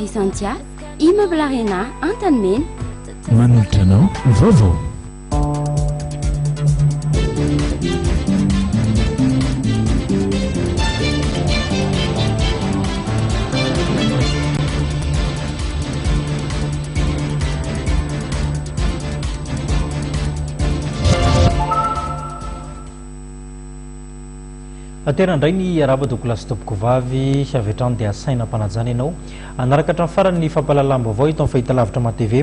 Santia, Immeuble Arena, Antanimena. Manolotra anao ny vaovao. Aterina indray ny arahaba tompokolahy sy tompokovavy, avy hatrany dia asaina am-panajana ianao hanaraka hatramin'ny farany ny fampahalalam-baovao eto amin'ny fahitalavitra MATV.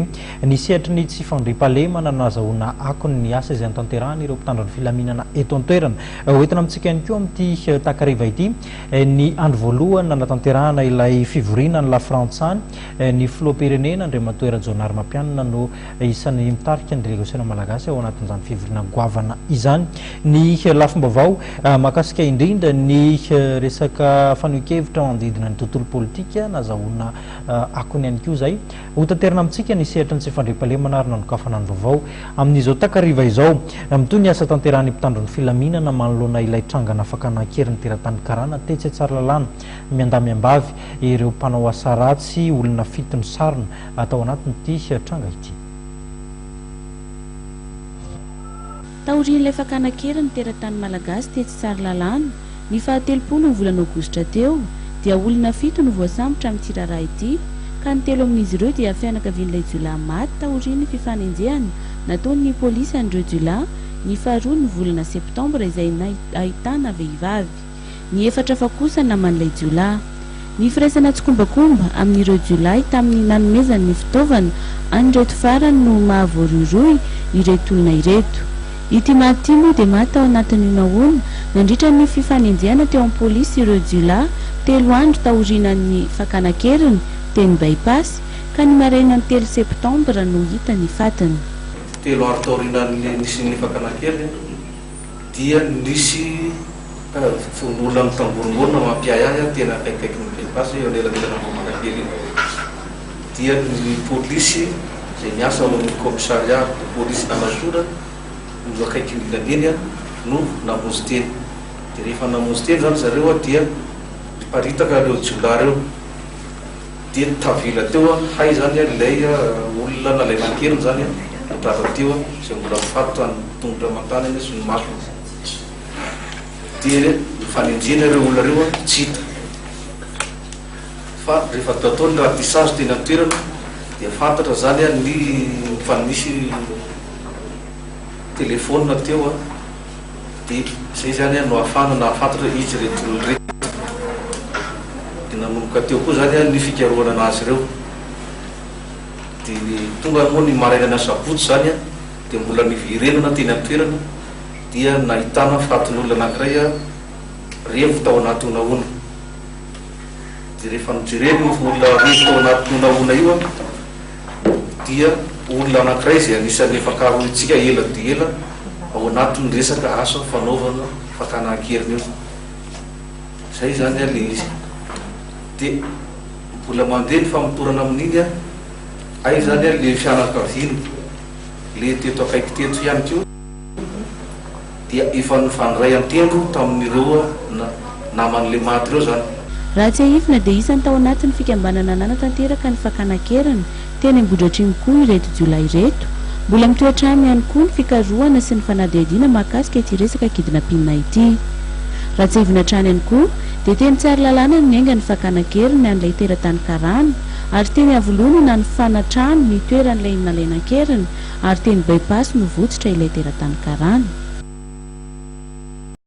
Ny sehatry ny tsy fandriampahalemana no nahazahoana akony ny asa izay notanterahan'ireo mpitandro ny filaminana eto an-toerana. Hoentina amintsika ihany koa amin'ity takariva ity ny andro voalohany nanatanterahana ilay fivoriana any Lafrantsany. Ny filoham-pirenena Andriamatoa Rajaonarimampianina no isan'ny mitarika ny delegasiona malagasy ao anatin'izany fivoriana goavana izany. Ny lafim-baovao mahakasika indrindra ny resaka fanehoan-kevitra manodidina ny tontolo politika nazahoana akony ihany koa izay. Hotaterina amintsika ny sehatry ny tsy fandriampahalemana ary nanokafana ny vaovao amin'izao takariva izao. Mitohy ny asa tanterahan'ny mpitandro ny filaminana manoloana ilay trangana fakana an-keriny teratany karana tetsy Tsaralalàna. Miandahy miambavy ireo mpanao asa ratsy, olona fito no sarona tao anatin'ity tranga ity. Taorian'ilay fakana an-keriny teratany malagasy tetsy Tsaralalàna, ny fahatelopolo ny volana aogositra teo, dia olona fito no voasambotra amin'ity raharaha ity, ka ny telo amin'izy ireo dia fianakavian'ilay jiolahy maty taorian'ny fifanenjehana nataon'ny polisy an'ireo jiolahy ny faharoa ny volana septambra izay nahitana vehivavy. Ny efatra hafa kosa naman'ilay jiolahy. Ny firaisana tsikombakomba amin'ireo jiolahy tamin'ny nanomezany ny fitaovana an'ireto farany no maha voarohirohy ireto olona ireto. Ity maty ity moa dia maty tao anatin'ny honahona nandritra ny fifanenjehana teo amin'ny polisy ireo jiolahy telo andro taorianan'ny fakana an-keriny teny By-pass ka ny marainan'ny telo septambra no hita ny fatiny. Telo andro taorianan'ny nisian'ny fakana an-keriny dia nisy olona mitangorongorona mampiahiahy ahy tena akaikikaikin'ny By-pass eo anelanelan'Ambohimangakely iny dia ny polisy izay miasa ao amin'ny commissariat de police Alasora no akaiky indrindra an'iny no namonjy teny dia rehefa namonjy teny izany zareo dia niparitaka ireo jiolahy ireo dia tavela teo hay izany ilay olona nalaina an-keriny izany no tratra teo izay mbola mifatotra ny tongotra aman-tanany sy ny masony dia nifanenjehina ireo olona ireo tsy hita fa rehefa atao ny ratissage teny an-toerana dia fantatra izany ny fa nisy telephone teo Dia izay izany no ahafahana nahafantatra izy ireto olona ireto. Dia nanomboka teo koa izany ny fikarohana anazy ireo. Dia tonga moa ny marainan'ny asabotsy izany dia mbola niverenana teny an-toerana dia nahitana fatin'olona anankiray revo tao anaty honahona. Dia rehefa nojerena io olona revo tao anaty honahona io dia olona anankiray izay anisan'ny efa karohintsika ela dia ela ao anatin'ny resaka asa fanaovana fakana an-keriny io. Izay izany ilay izy. Dia mbola mandeha ny famotorana amin'iny an, hay izany ilay fianakaviana ilay teto akaiky teto ihany koa dia efa nifandray an-tendro tamin'ireo naman'ilay maty ireo izany. Raha tsiahivina dia isan'ny tao anatin'ny fikambanana nanatanteraka ny fakana an-keriny Teny Ambohidratrimo koa ireto jiolahy ireto. Mbola mitohy hatrany ihany koa ny fikarohana sy ny fanadihadiana mahakasika ity resaka kidnapping ity. Raha tsiahivina hatrany ihany koa dia teny Tsaralalàna no niainga ny fakana an-keriny an'ilay teratany karana ary teny Iavoloha no nanofana trano nitoeran'ilay nalaina an-keriny ary teny By-pass no votsotra ilay teratany karana.